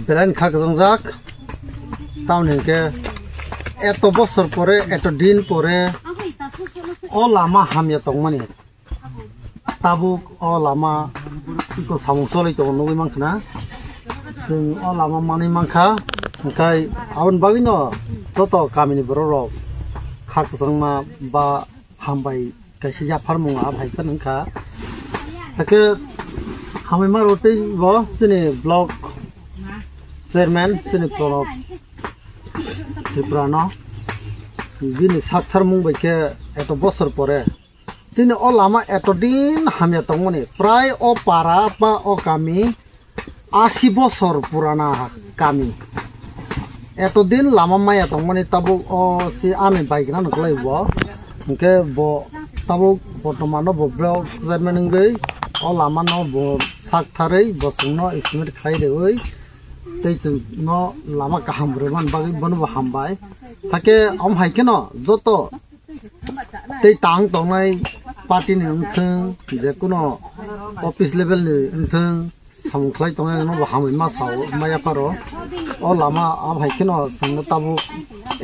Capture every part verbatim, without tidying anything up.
Belai ni kha kwchwngjak. Tamoni hwnkhe eto bosor pore, eto din pore o lama hamya tongmani. Tabuk o lama iko samung choli tongo nugwi mankha na. Chwng o lama manwi mankha. Hwnkhe aboni bagwino joto kamini borok rok kha kwchangma ba hambai kaisa yapharmung a hai phano wngkha. Hakhe hambai maro tei bo chini block chairman chini Pranab Tripura no bini saktharmung bai khe eto bosor pore chini o lama eto din hamya tongmani prai o para ba o kami asi bosor purana kami. Eto din lama maya tongmani tabuk o si ani bike no nuklai bo. Hwnkhe bo tabuk bortomano bo block chairman wngwi o lama no bo sak tharwi bo chwngno estimate khai rwi tei chwngno lama kaham rwmani bagwi bono bo hambai. Hakhe om hai kheno joto tei tang tongnai party ni wngthwng je kuno office level ni wngthwng samung khlai tongnai no bo hambai ma sao ma yapharo. O lama abo hai kheno chwngno tabuk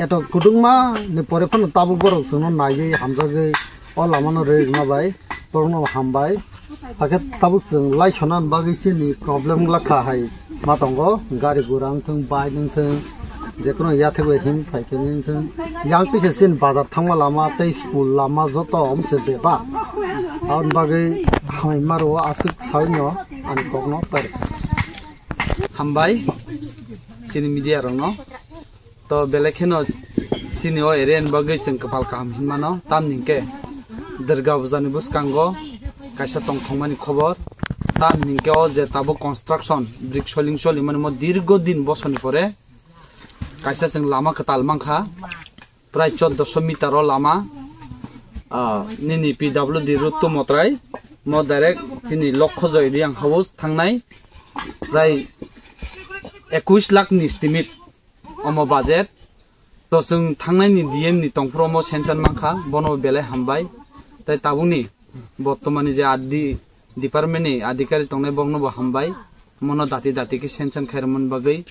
eto kwdwngma ni pore phano tabuk borok chwngno naiwi hamjagwi o lama no rwi rwma bai borokno hambai. Hakhe tabuk chwng lai sona bagwi chini problem wngla kha hai ma tongo gari gura wngthwng bike wngthwng. Jekono yathek bai him phai khe wngthwng. Yang tisa chini bazar thangma lama tei school lama joto omse bebak. Aboni bagwi hambai maro aswk sawi no ani kokno pai. Hambai chini media rokno. To belai kheno chini o area ni bagwi chwng kwpal kaham hinmano. Tamni hwnkhe Durga Puja ni bwskango kaisa tongthokmani khobor. Tamni hwnkhe o je tabuk construction brick soling solimani mo dirgo din bosorni pore kaisa chwng lama kwtal mankha, prai choddoso meter o lama, ah, nini P W D road to Motrai, mo direct chini Lokhojoy Reang House thangnai, prai ekush lakh ni estimate omo budget. To chwng thangnai ni D M ni tongphuru omo sanction mankha, bono belai hambai. Tai tabukni bortomani je adi department ni adhikari tongnai borokno bo hambai, mono dati dati khe sanction khairokmani bagwi.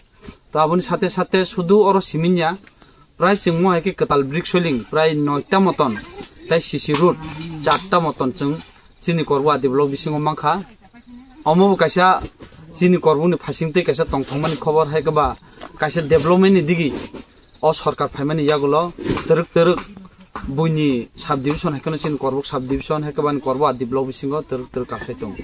To aboni sate sate sudu oro siminya, prai chwng mo hai khe kwtal brick soiling prai noita moton, tai C C road charta moton chwng chini Korbo adi block bisingo mankha. Omo bo kaisa chini Korboni phaising tei kaisa tongthokmani khobor hai khe ba kaisa development ni digi o sorkar phaimani yagulo twrwk twrwk buini sub division hai kheno chini Korbok sub division hai khe bani Korbo adi block bisingo twrwk twrwk kasai tongo.